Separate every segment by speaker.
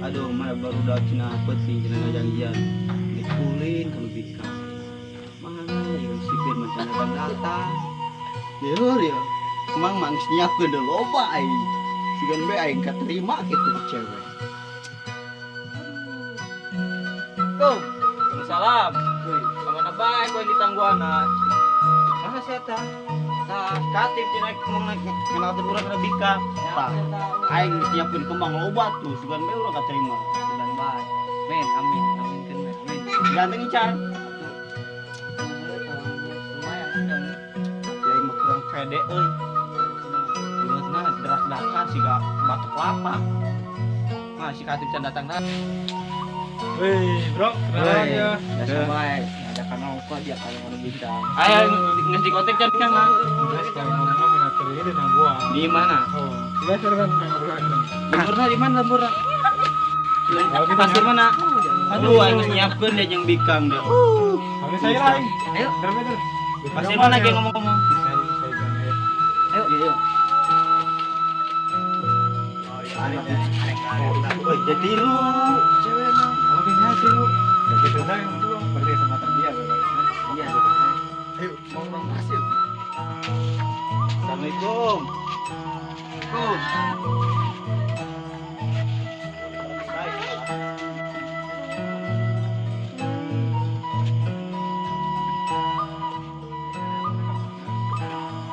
Speaker 1: Aduh, mana baru udah cenah penting cenah ngajanjian. Dikulin kalau bisa. Mana ya si Firman cenah datang. Lieur ya. Emang mangis nyiapkeun deui loba aing. Sigan be aing katerima kitu cewek. Kom, salam. Kamana bae kowe ditangguana? Masa sia tah? Tah, katip cenah ngomong kenal teh urang kana bika. Tah, aing geus nyiapkeun kembang loba tuh, sugan bae urang katerima.
Speaker 2: Sugan bae. Men, amin, aminkeun men, amin.
Speaker 1: Ganteng ican.
Speaker 2: Lumayan sedang.
Speaker 1: Ya aing mah kurang pede euy. Ingetna derak-derakan siga batu kelapa. Mah si katip can datang nah.
Speaker 3: Wih, bro, kenalan ya.
Speaker 2: Biasa bae. Ngajakan nongkrong dia kalau mau bincang.
Speaker 1: Ayo geus dikontak can kan mah.
Speaker 3: Geus kali ngomong minat ini dina gua.
Speaker 1: Di mana?
Speaker 3: Oh, biasa kan ngobrol.
Speaker 1: Lemburna di mana lemburna? Pasir mana? Aduh, aing geus nyiapkeun dia jeung bikang dah.
Speaker 3: Kami saya lain.
Speaker 2: Ayo.
Speaker 3: Bener.
Speaker 1: Pasir mana ge ngomong-ngomong?
Speaker 3: Saya.
Speaker 2: Ayo.
Speaker 1: Iya. Oh, jadi lu ceweknya.
Speaker 3: Oke, nya sih lu. Jadi sudah yang dua, berarti kesempatan dia berarti.
Speaker 2: Iya.
Speaker 4: Ayo, mau orang pasir.
Speaker 1: Assalamualaikum. Assalamualaikum.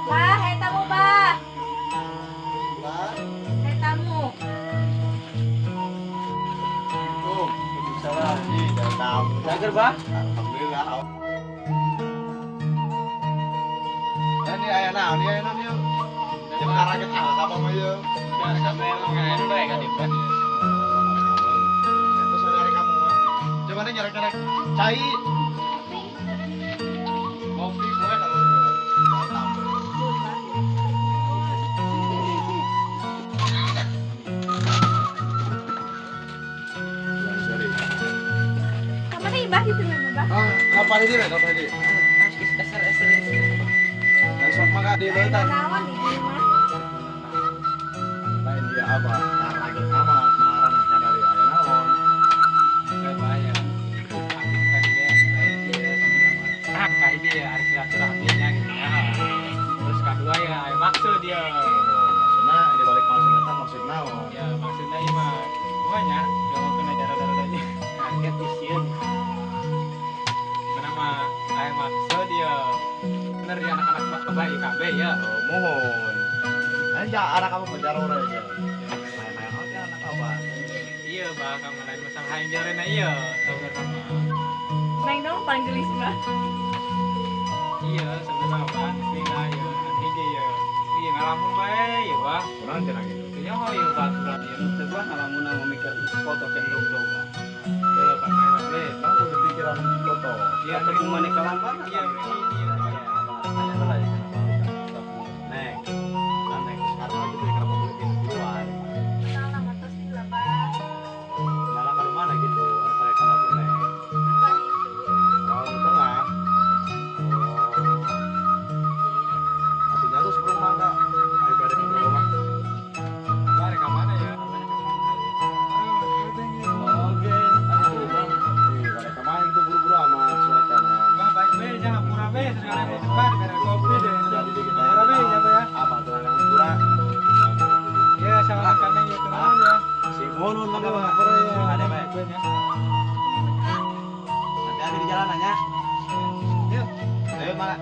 Speaker 5: Bah, hai tamu, Bah. Hai tamu.
Speaker 4: Oh, salah nih, datang.
Speaker 1: Jager, Bah.
Speaker 4: Alhamdulillah. Ini aya naon, ieu aya naon ieu? Jeung karaget ah ka mah ieu.
Speaker 1: Sampai ngaen bae ka dieu.
Speaker 4: Itu saudari kamu mah. Coba nih nyerek-nyerek cai. Kopi gue kalau
Speaker 5: Kamana ibah gitu nih, Bah?
Speaker 4: Ah, kapan ini, kapan ini?
Speaker 2: Eser eser eser.
Speaker 4: Besok mah di leutan.
Speaker 5: Naon di dieu mah?
Speaker 4: Lain dia abah, karaget amat marana nyadari aya naon.
Speaker 3: Enggak bahaya. Aku tadi dia lain dia sama-sama. Ah, kayak dia arek silaturahminya gitu ya. Terus kedua ya, aya maksud dia.
Speaker 4: Maksudna di balik maksud eta maksud naon?
Speaker 3: Ya, maksudnya ieu mah banyak, gak mau kena darah-darahnya.
Speaker 1: Kaget isieun.
Speaker 3: Kenapa aya maksud dia? Bener ya anak-anak abah IKB ya.
Speaker 4: Oh, mohon. Aja anak kamu menjarore aja. Main-main oke anak abah.
Speaker 3: Iya, bah, kamu lain masalah yang jarena iya, sebenarnya mah.
Speaker 5: Neng dong paling gelis mah.
Speaker 3: Iya, sebenarnya abah, bismillah ya, nanti ge ya. Iya ngalamun bae ya, bah.
Speaker 4: Kurang cenah gitu.
Speaker 3: Iya, oh iya bah, kurang ya.
Speaker 1: Teu bah ngalamun mikir foto can dog-dog.
Speaker 3: Ya, Pak, main apa?
Speaker 4: Kamu kudu pikiran foto.
Speaker 3: Iya,
Speaker 1: Atau maneh kalambar.
Speaker 3: Iya, ini iya.
Speaker 4: Neng, neng sekarang lagi tuh kenapa boleh duluan?
Speaker 5: Kenal nama tos nih lah, Bah.
Speaker 4: Malah ke mana gitu, ada pakai kenal tuh neng.
Speaker 5: Itu kan itu.
Speaker 4: Oh, di tengah. Oh, artinya tuh sebelum mangga. Ayo pada ke rumah.
Speaker 3: Bah, rek ka mana ya?
Speaker 1: Oke. Aduh, Bang.
Speaker 4: Iya, pada kemana gitu buru-buru amat suara kanan.
Speaker 3: Bah, baik bae jangan pura bae segala macam bah, dibere kopi deh.
Speaker 4: Jadi dikit
Speaker 3: Pura bae ya, Bah ya.
Speaker 4: Apa tenang pura?
Speaker 3: Ya, sama kandang ya kenalan ya.
Speaker 4: Si monun mangga
Speaker 3: Ada
Speaker 4: mah.
Speaker 3: pura ya.
Speaker 1: Ada, Pak.
Speaker 3: Ya.
Speaker 1: Hati-hati di jalan nya.
Speaker 3: Yuk.
Speaker 1: Ayo, Mak.